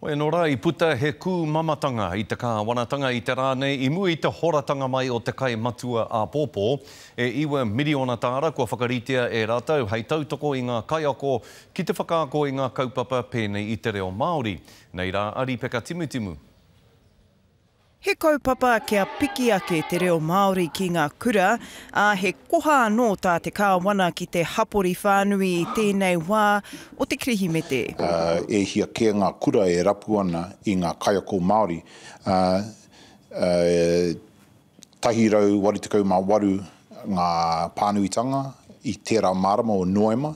Wēno rā i puta he kūmamatanga i te kāwanatanga i te rā nei i mua i te horatanga mai o te kai matua āpōpō. E iwa miriona tāra kua whakaritea e rātou hei tautoko i ngā kaiako ki te whakaako i ngā kaupapa pēnei i te reo Māori. Nei rā a Ripeka Timutimu. He kaupapa kia piki ake te reo Māori ki ngā kura, ā, he koha anō tā te Kāwana ki te hapori whānui i tēnei wā o te Kirihimete. E hia kē ngā kura e rapu ana i ngā kaiako Māori, ā, 188 ngā pānuitanga i tērā marama o Noema,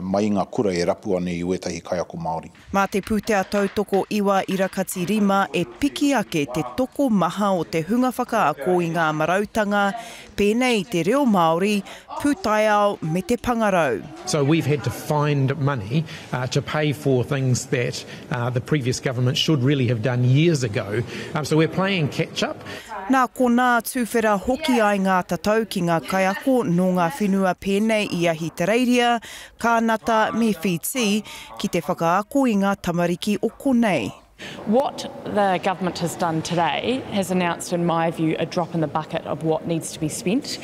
mai i ngā kura e rapu ana i wētahi kaiako Māori. Mā te pūtea tautoko iwa irakati rima e piki ake te tokomaha o te hunga whakaako i ngā marautanga pēnei i te reo Māori, pūtaiao me te pangarau. So we've had to find money to pay for things that the previous government should really have done years ago. So we're playing catch up. Nā konā tuwhera hoki ai ngā tatau ki ngā kaiako nō ngā whenua pēnei i Ahitereiria, Kānata me Whītī ki te whakaako i ngā tamariki o konei. What the government has done today has announced in my view a drop in the bucket of what needs to be spent.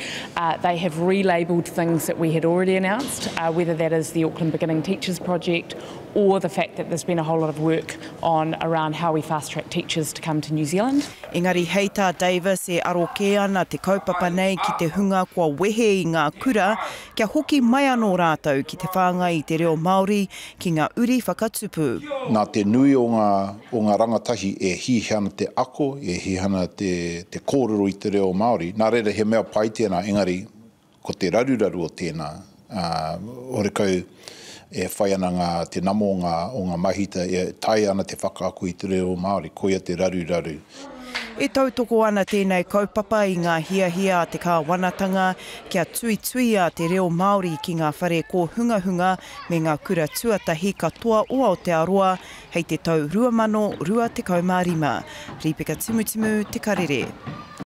They have relabelled things that we had already announced, whether that is the Auckland Beginning Teachers Project or the fact that there's been a whole lot of work on around how we fast track teachers to come to New Zealand. Engari hei tā Davis e aro kē ana te kaupapa nei ki te hunga kua wehe i ngā kura kia hoki mai anō rātou ki te whāngai i te reo Māori ki ngā uri whakatupu. Nā te nui o ngā, o ngā rangatahi e hiahia ana te ako, e hiahia ana te, te kōrero i te reo Māori, nā reira he mea pai tēnā, engari Ko te raruraru o tēnā, ā, horekau e whai ana ngā, te nama o ngā, o ngā mahita e taea ana te whakaako i te reo Māori, koia te raruraru. E tautoko ana tēnei kaupapa i ngā hiahia a te kāwanatanga kia tuituia te reo Māori ki ngā whare kōhungahunga me ngā kura tuatahi katoa o Aotearoa hei te tau 2025. Rīpeka Timutimu, Te Karere.